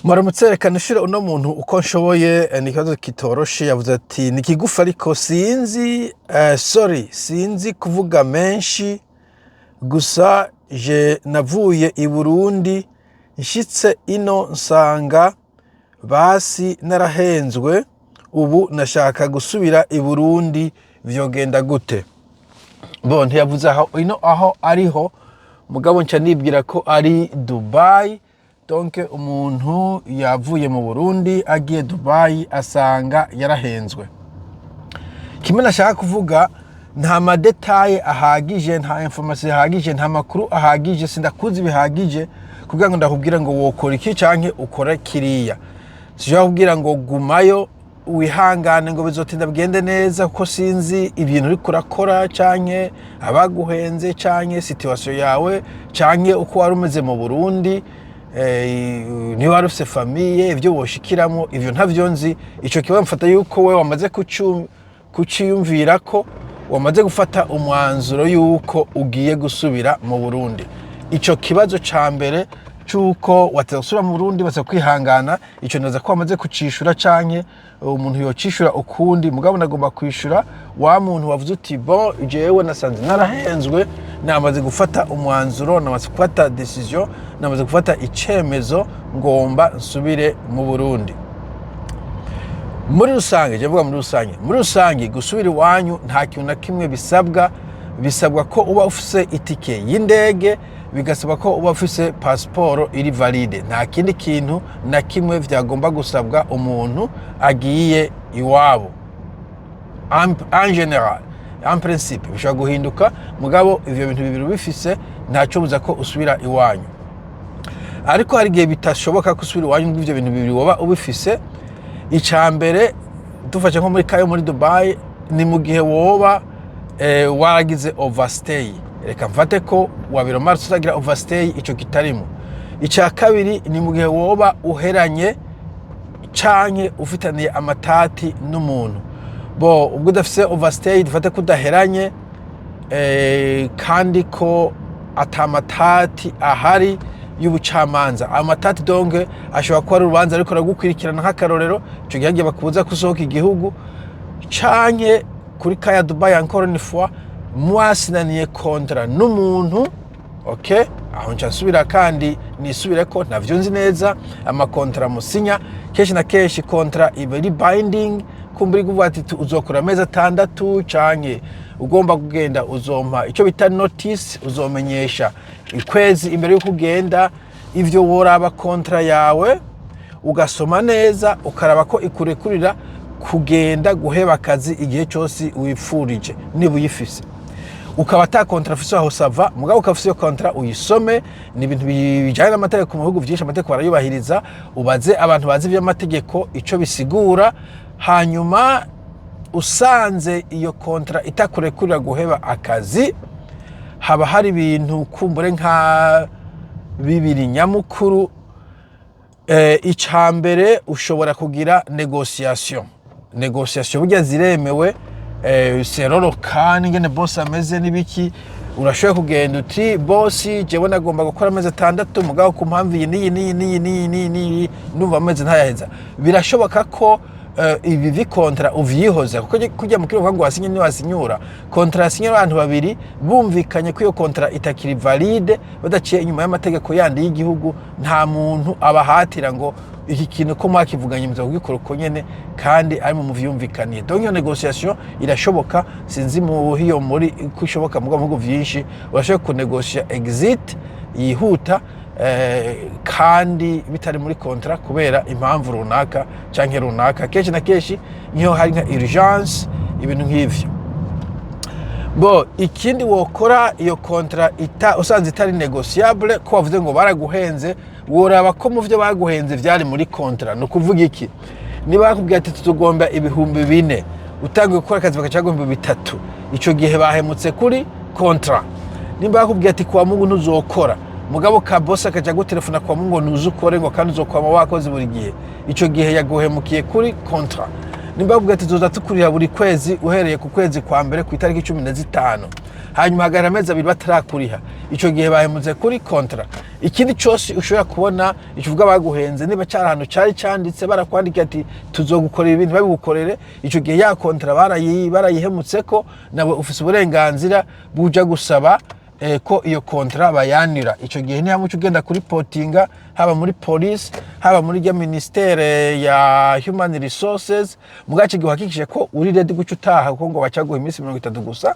Muramutse, reka nishire uno muntu uko nshoboye. Ni ikibazo kitoroshe. Yavuze ati ni kigufi ariko sinzi, sorry, sinzi kuvuga menshi. Gusa je navuye i Burundi, nshitse ino nsanga basi narahenzwe. Ubu nashaka gusubira i Burundi, vyogenda gute? Bon, ntiyavuze aho ino aho ariho, mugabo nca nibwira ko ari Dubai. Donc umuntu yavuye mu Burundi agiye Dubai asanga yarahenzwe. Kimwe nashaka kuvuga, nta ma détails ahagije, nta information ihagije, nta makuru ahagije, sindakuzi bihagije kugira ngo ndakubwira ngo wokora iki canke ukora kiriya. Sinshobora kubwira ngo gumayo wihangane ngo bizotinda bigende neza, kuko sinzi ibintu uriko urakora canke abaguhenze canke situation yawe canke uko wari umeze mu Burundi, niba wari ufise famille, ivyo woshikiramo, ivyo ntavyo nzi. Ico kibazo mfata yuko we wamaze kuciyumvira ko wamaze gufata umwanzuro yuko ugiye gusubira mu Burundi. Ico kibazo ca mbere c'uko wateza gusubira mu Burundi baza kwihangana, ico naza ko wamaze kucishura canke umuntu yocishura ukundi. Mugabo nagomba kwishura wa muntu wavuze uti: "Bon, jewe nasanze narahenzwe, namaze gufata umwanzuro, namaze gufata décision, namaze gufata icemezo, ngomba nsubire mu Burundi." Muri rusange, je mvuga muri rusange, gusubira iwanyu nta kintu na kimwe bisabwa. Bisabwa ko uba ufise itike y'indege, bigasaba ko uba ufise pasiporo iri valide. Nta kindi kintu na kimwe vyagomba gusabwa umuntu agiye iwabo en général. En principe bishobora guhinduka, mugabo ivyo bintu bibiri ubifise ntaco buza ko usubira iwanyu. Ariko hari igihe bitashoboka ko usubira iwanyu ngo ivyo bintu bibiri woba ubifise. Ica mbere, dufashe nko muri kayo muri Dubai, ni mu gihe woba waragize overstay. Reka mfate ko wabiromara utagira overstay, ico kitarimo. Ica kabiri ni mu gihe woba uheranye canke ufitaniye amatati n'umuntu. Bo ubwo udafise overstay, dufate ko udaheranye, kandi ko atamatati ahari y'ubucamanza. Amatati donc ashobora kuba ari urubanza ariko aragukurikirana, nk'akarorero, ico gihe hagiye bakubuza gusohoka igihugu, canke kuri kaya Dubai, encore une fois, mwasinaniye contrat n'umuntu. Okay, aho nca nsubira kandi nisubire ko ntavyo nzi neza. Ama contrats musinya, kenshi na kenshi contrat iba iri binding. Kumbura ikuvuga ati uzokora amezi 6, canke ugomba kugenda uzompa icyo bita notice, uzomenyesha ikwezi imbere y'uko ugenda. Ivyo woraba contrat yawe, ugasoma neza, ukaraba ko ikurekurira kugenda guheba akazi igihe cyose wipfurije, niba uyifise. Ukaba ata contrat ufise, aho ça va. Mugabo ukaba ufise iyo contrat, uyisome. Ni ibintu bijyanye n'amategeko. Mu bihugu byinshi amategeko barayubahiriza. Ubaze abantu bazi iby'amategeko ico bisigura. Hanyuma usanze iyo contrat itakurekurira guheba akazi, haba hari ibintu kumbure nka bibiri nyamukuru. Ica mbere, ushobora kugira négociation. Négociation burya ziremewe, seroroka n'ingene boss ameze n'ibiki. Urashoboye kugenda uti: "Boss, jewe nagomba gukora amezi 6, mugabo ku mpamvu iyi n'iyi n'iyi n'iyi n'iyi n'iyi n'iyi ndumva amezi ntayaheza." Birashoboka ko ibi vi contrat uvyihoza, kuko kujya mu kiruhuko ngo wasinye ntiwasinyura. Contrat yasinye abantu babiri bumvikanye ko iyo contrat itakiri valide, badaciye inyuma y'amategeko yandi y'igihugu, nta muntu abahatira ngo iki kintu ko mwakivuganye muza kugikora uko nyene kandi ari mu muvyumvikaniye. Donc iyo négociation irashoboka. Sinzi mu hiyo muri ko ishoboka, mu bihugu vyinshi urashobora kunegosia exit yihuta, kandi bitari muri contrat, kubera impamvu runaka canke runaka, kenshi na kenshi niyo hari nka urgence, ibintu nk'ivyo. Bo ikindi wokora, iyo contrat ita usanze itari négociable, ko wavuze ngo baraguhenze, woraba ko mu vyo baguhenze vyari muri contrat. Ni ukuvuga iki? Niba bakubwiye ati tugomba 4000, utangiye gukora akazi bagaca baguha 3000, ico gihe bahemutse kuri contrat. Nimba bakubwiye ati kuwa Mungu ntuzokora, mugabo ka boss akaja gutelefona kuwa Mungu ngo ntuze ukore, ngo kandi uzokwama wakoze buri gihe, ico gihe yaguhemukiye kuri contrat. Nimba bakubwira ati tuzoza tukuriha buri kwezi uhereye ku kwezi kwa mbere ku itariki 15, hanyuma hagahera amezi 2 batarakuriha, ico gihe bahemutse kuri contrat. Ikindi cose ushobora kubona ico uvuga baguhenze, niba cari ahantu cari canditse, barakwandikiye ati tuzogukorera ibintu, babigukorere, ico gihe ya contrat barayihemutseko. Nawe ufise uburenganzira buja gusaba ko iyo contrat bayanira. Ico gihe ni hamwe uca ugenda kuri reportinga, haba muri police, haba muri rya ministère ya human resources. Mugace gihe uhakikije ko uri ready guca utaha, kuko ngo bacaguha iminsi 30 gusa.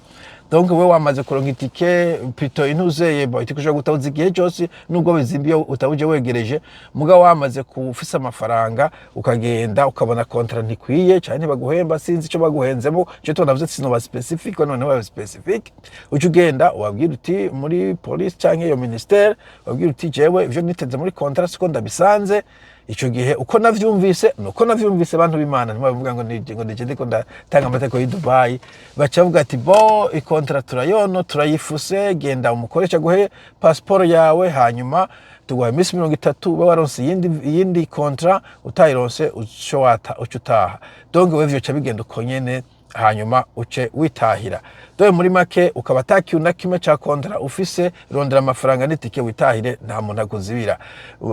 Donc we wamaze kuronka itike, plutôt intuzeye bo itike ushobora gutabuza igihe cyose nubwo bizimbiye utabuje wegereje. Muga wamaze kufisa amafaranga, ukagenda ukabona contrat ntikwiye cyane, ntibaguhemba, sinzi icyo baguhenzemo, icyo tunavuze sinoba specific, none ba specific, uca ugenda ubabwira uti muri police canke iyo ministère, ubabwira uti jewe ivyo niteze muri contrat siko ndabisanze. Ico gihe uko navyumvise nuko navyumvise, bantu b'Imana, ntibavuga ngo ni ngo nije ndiko ndatanga amategeko y'i Dubai. Baca bavuga ati bo i contrat turayono turayifuse, genda umukoresha guhe passport yawe, hanyuma tuguha iminsi 30 ube waronse iyindi contrat. Utayironse uco wata uca utaha. Donc wewe vyoca bigenda uko nyene, hanyuma uce witahira. Dore muri make, ukaba ata kintu na kimwe ca contrat ufise, rondera amafaranga n'itike witahire, nta muntu akuzibira.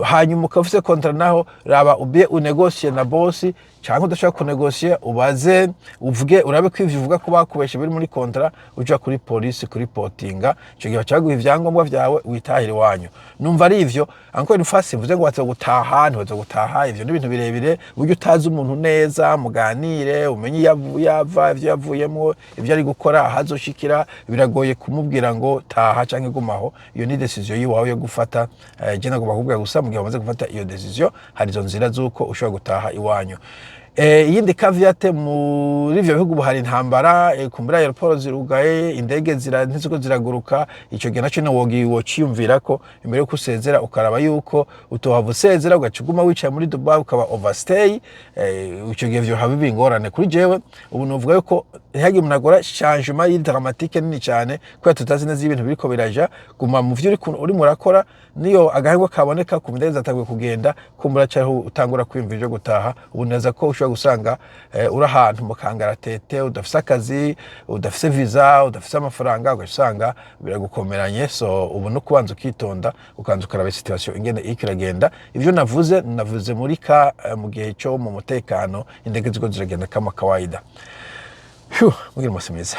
Hanyuma ukaba ufise contrat naho, raba ubie unegosiye na bosi, canke udashobora kunegosiye ubaze, uvuge, urabe ko ivyo uvuga ko bakubeshe biri muri contrat. Uja kuri polisi kuri reportinga, ico gihe baca baguha ivyangombwa vyawe witahire iwanyu. Numva ari ivyo. Encore une fois, simvuze ngo baza gutaha, ntibaza gutaha, ivyo ni ibintu birebire. Buryo utazi umuntu neza, muganire, umenye iyo yava, ivyo yavuyemwo, ivyo ari gukora, ahazoshikira. Biragoye kumubwira ngo taha canke gumaho. Iyo ni décision yiwawe yo gufata. Je nagomba kukubwira gusa, mu gihe wamaze gufata iyo décision, hari izo nzira z'uko ushobora gutaha iwanyu. Iyindi caveat, muri ivyo bihugu hari intambara, kumbura aéroport zirugaye, indege zira ntiziko ziraguruka. Ico gihe naco wogi wociyumvira ko imbere yuko usezera, ukaraba yuko utohava usezera ugaca uguma wicaye muri Dubai, ukaba overstay. Ico gihe vyo haba ingorane. Kuri jewe ubu novuga yuko ntihagire umuntu agora changement y'i dramatique nini cyane, kubera tutazi neza ibintu biriko biraja. Guma mu vyo urimo urakora, niyo agahengwa kaboneka ku ndege zatanguye kugenda, kumbura cyangwa utangura kwiyumvira ivyo gutaha. Ubu neza ko ushobora gusanga uri ahantu mu kangaratete, udafise akazi, udafise visa, udafise amafaranga, ugasanga biragukomeranye. So ubu no kubanza ukitonda, ukanza ukaraba situation ingene iriko iragenda. Ivyo navuze, navuze muri ka mu gihe cyo mu mutekano, indege ziko ziragenda kama kawaida. Phew, mugire umunsi mwiza.